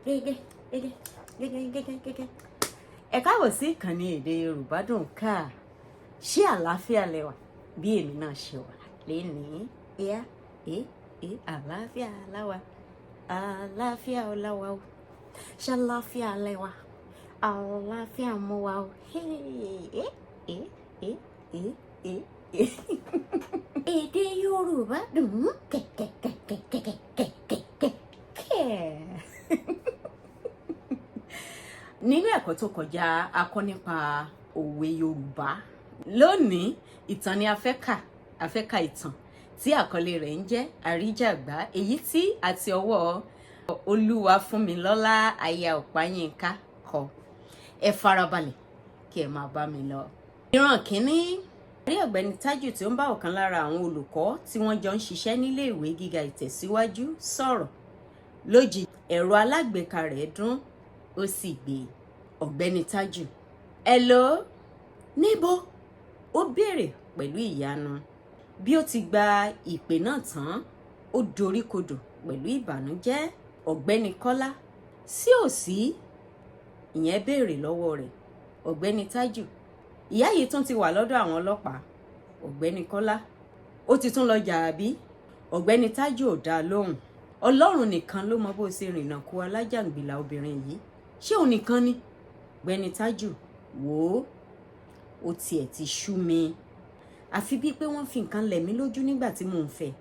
Gẹ́gẹ́ gẹ́gẹ́ gẹ́gẹ́ gẹ́gẹ́ gẹ́gẹ́. Ẹ káàbọ̀ sí ìkànnì èdè Yorùbá Dùn Ká. Ṣé àlàáfíà lẹ wà bí èmi náà ṣe wà lénìí? Ẹ ẹ ẹ àlàáfíà láwa, àlàáfíà ọláwa o. Ṣàlàáfíà lẹ wà, àlàáfíà mú wa o. Ẹ ẹ ẹ ẹ ẹ ẹ. Èdè Yorùbá dùn kẹ̀kẹ̀kẹ̀kẹ̀kẹ̀kẹ̀kẹ̀. Nínú ẹ̀kọ́ tó kọjá, a kọ́ nípa òwe Yorùbá. Lónìí, ìtàn ni a fẹ́ kà. A fẹ́ ka ìtàn tí àkọlé rẹ̀ ń jẹ́ Àríjàgbá, èyí tí àti ọwọ́ Olúwafúnmilọ́lá aya Ọ̀páyínká kọ. Ẹ farabalẹ̀ kí ẹ máa bá mi lọ. Ìran kínní rí ọ̀gbẹ́ni Tájù tí ó ń bá ọ̀kan lára àwọn olùkọ́ tí wọ́n jọ ń ṣiṣẹ́ nílé ìwé gíga Ìtẹ̀síwájú sọ̀rọ̀. Lójijì, ẹ̀rọ alágbèéká rẹ̀ dún, ó sì gbé. Ọ̀gbẹ́ni Tájù: "Hello, níbo?" Ó béèrè pẹ̀lú ìyanu. Bí ó ti gba ìpè náà tán, ó doríkodò pẹ̀lú ìbànújẹ́. Ọ̀gbẹ́ni Kọ́lá: "Sí ò sí?" Ìyẹn béèrè lọ́wọ́ rẹ̀. Ọ̀gbẹ́ni Tájù: "Ìyá yìí tún ti wà lọ́dọ̀ àwọn ọlọ́pàá." Ọ̀gbẹ́ni Kọ́lá: "Ó ti tún lọ jà àbí?" Ọ̀gbẹ́ni Tájù ò dá lóhùn. "Ọlọ́run nìkan ló mọ bó ṣe rìnnà kó alájàngbìlà obìnrin yìí. Ṣé òun nìkan ni?" Ọ̀gbẹ́ni Tájù: "Wò ó, ó tiẹ̀ ti sú mi, àfi bíi pé wọ́n fi nǹkan lẹ̀ mí lójú nígbà tí mò ń fẹ́."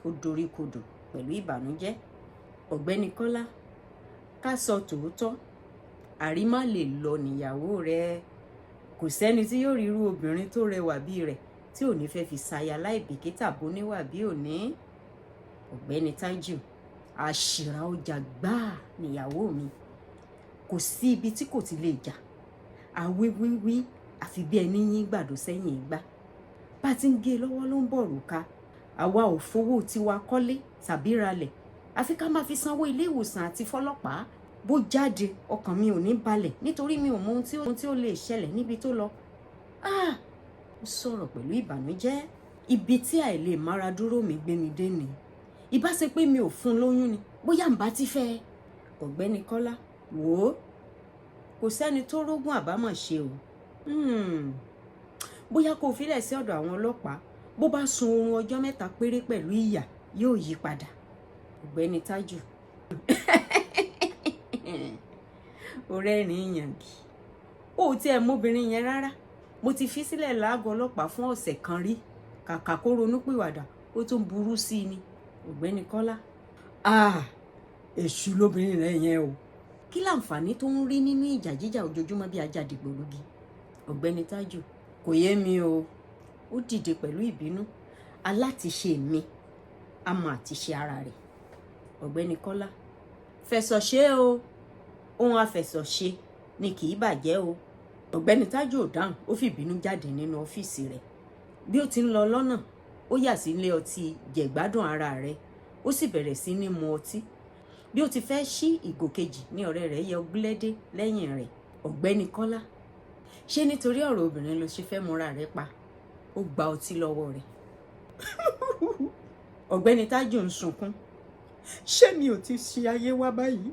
Ó dorí kodò pẹ̀lú ìbànújẹ́. Ọ̀gbẹ́ni Kọ́lá: "Ká sọ tòótọ́, àrímá lè lọ níyàwó rẹ̀. Kò sẹ́ni tí yóò rí irú obìnrin tó rẹwà bí rẹ̀ tí ò ní fẹ́ fi ṣaya láìbìkítà bó níwà bí òní." Ọ̀gbẹ́ni Tájù: "Àṣìrà ọjà gbáà níyàwó mi. Kò sí ibi tí kò ti lè jà. Àwíwíwí àfi bí ẹni yín gbàdo sẹ́yìn igbá. Bá a ti ń gé e lọ́wọ́ ló ń bọ̀ rùka. Àwa ò fowó tiwa kọ́lé tàbí ralẹ̀, àfi ká máa fi sanwó ilé ìwòsàn àti fọlọ́pàá. Bó jáde, ọkàn mi ò ní balẹ̀ nítorí mi ò mọ ohun tí ó lè ṣẹlẹ̀ níbi tó lọ." Ó sọ̀rọ̀ pẹ̀lú ìbànújẹ́. "Ibi tí àìlè mára dúró mi gbé mi dé ni. Ìbá ṣe pé mi ò fún un lóyún ni, bóyá ń bá ti fẹ́. Ọ̀gbẹ́ni Kọ́lá: "Wò ó, kò sẹ́ni tó rógún àbámọ̀ ṣe o. Bóyá kó o filẹ̀ sí ọ̀dọ̀ àwọn ọlọ́pàá. Bó bá sun oorun ọjọ́ 3 péré pẹ̀lú ìyà, yóò yí padà." Ọ̀gbẹ́ni Tájù: "Ó rẹ́rìn-ín yàngì. Ó tiẹ̀ mọ́bìnrin yẹn rárá. Mo ti fi sílẹ̀ láàgọ́ ọlọ́pàá fún ọ̀sẹ̀ kan rí. Kàkà kó ronúpìwàdà, ó tún burú sí i ni." Ọ̀gbẹ́ni Kọ́lá: "Èṣù lóbìnrin rẹ̀ yẹn o. Kí láǹfààní tó ń rí nínú ìjà jíjà ojoojúmọ́ bí ajá dìgbòlugi?" Ọ̀gbẹ́ni Tájù: "Kò yé mi o." Ó dìde pẹ̀lú ìbínú. "Alátiṣe mi a mọ àtiṣe ara rẹ̀." Ọ̀gbẹ́ni Kọ́lá: "Fẹ̀sọ̀ ṣe o. Ohun àfẹ̀sọ̀ ṣe ni kì í bàjẹ́ o." Ọ̀gbẹ́ni Tájù ò dáhùn. Ó fi ìbínú jáde nínú ọ́fíìsì rẹ̀. Bí ó ti ń lọ lọ́nà, ó yà sí ilé ọtí jẹ̀gbádùn ara rẹ̀, ó sì bẹ̀rẹ̀ sí ní mu ọtí. Bí ó ti fẹ́ ṣí ìgò kejì ní ọ̀rẹ́ rẹ̀ yọ gbúlẹ́dé lẹ́yìn rẹ̀. Ọ̀gbẹ́ni Kọ́lá: "Ṣé nítorí ọ̀rọ̀ obìnrin ló ṣe fẹ́ múra rẹ̀ pa?" Ó gba ọtí lọ́wọ́ rẹ̀. Ọ̀gbẹ́ni Tájù ń sunkún. "Ṣé mi ò ti ṣe ayé wá báyìí?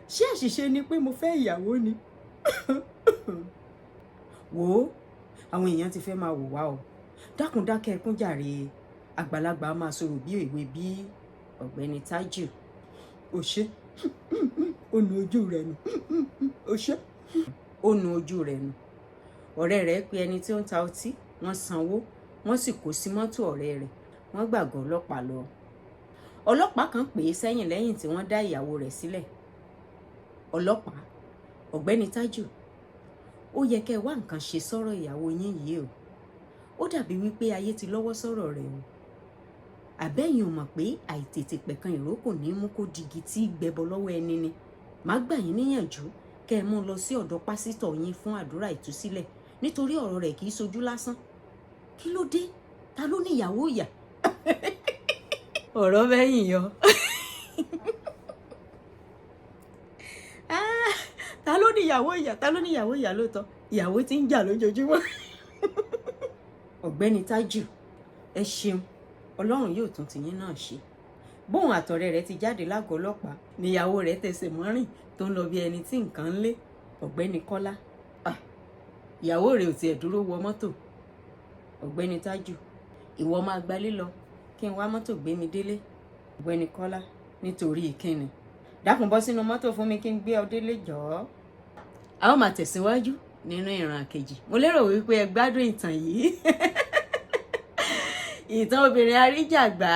Ṣé àṣìṣe ni pé mo fẹ́ ìyàwó ni? Wò ó, àwọn èèyàn ti fẹ́ máa wò wá o. Dákun, dákẹ́ ẹkún jàre. Àgbàlagbà máa sọ̀rọ̀ bí èwe bí." Ọ̀gbẹ́ni Tájù: "Ò ṣe." Ó nu ojú rẹ̀ nù. "Ò ṣe." Ó nu ojú rẹ̀ nù. Ọ̀rẹ́ rẹ̀ pe ẹni tí ó ń ta ọtí. Wọ́n sanwó, wọ́n sì kó sí mọ́tò ọ̀rẹ́ rẹ̀. Wọ́n gbàgọ́ ọlọ́pàá lọ. Ọlọ́pàá kan pè é sẹ́yìn lẹ́yìn tí wọ́n dá ìyàwó rẹ̀ sílẹ̀. Ọlọ́pàá: "Ọ̀gbẹ́ni Tájù, ó yẹ kẹ́ ẹ wá nǹkan ṣe sọ́rọ̀ ìyàwó yín yìí o. Ó dàbí wípé ayé ti lọ́wọ́ sọ̀rọ̀ rẹ̀ o. Àbẹ́yìn ò mọ̀ pé àìtètè pẹ̀kan ìrókò ní mú kó digi tí gbẹbọ lọ́wọ́ ẹni ni? Màá gbà yín níyànjú kẹ́ ẹ mú lọ sí ọ̀dọ̀ pásítọ̀ yín fún àdúrà ìtúsílẹ̀, nítorí ọ̀rọ̀ rẹ̀ kì í sojú lásán. Kí ló dé? Ta ló ní ìyàwó ìyà?" Ọ̀rọ̀ bẹ́yìn yọ. Ta ló ní ìyàwó ìyà? Ta ló ní ìyàwó ìyà lóòótọ́? Ìyàwó tí ń jà lójoojúmọ́. Ọ̀gbẹ́ni Tájù: "Ẹ ṣeun, Ọlọ́run yóò tún tiyín náà ṣe." Bóun àtọ̀rẹ́ rẹ̀ ti jáde lágọ̀ọ́ ọlọ́pàá níyàwó rẹ̀ tẹsẹ̀ mọ́rìn tó ń lọ bí ẹni tí nǹkan ń lé. Ọ̀gbẹ́ni Kọ́lá, ah, ìyàwó rẹ̀ ò tiẹ̀ dúró wọ mọ́tò. Ọ̀gbẹ́ni Tájù, ìwọ máa gbalé lọ kí n wá mọ́tò gbé mi délé. Ọ̀gbẹ́ni Kọ́lá, nítorí kíni? Dákun, bọ́ sínú mọ́tò fún mi kí n gbé ọ délé jọ̀ọ́. A ó máa tẹ̀síwájú nínú ìran kejì. Mo lérò wípé ẹ gbádùn ìtàn yìí, ìtàn obìnrin aríjàgbá.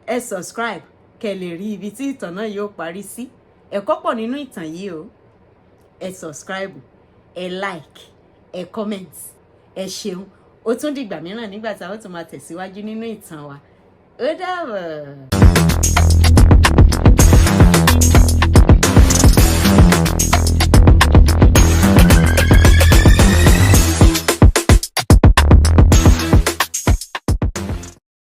Ẹ subscribe kẹ́ lè rí ibi tí ìtàn náà yóò parí sí. Ẹ̀kọ́ pọ̀ nínú ìtàn yìí o. Ẹ subscribe, ẹ like, ẹ comment. Ẹ ṣeun. Ó tún dìgbà mìíràn nígbà tí a ó tún máa tẹ̀síwájú nínú ìtàn wa. Ó dàbọ̀.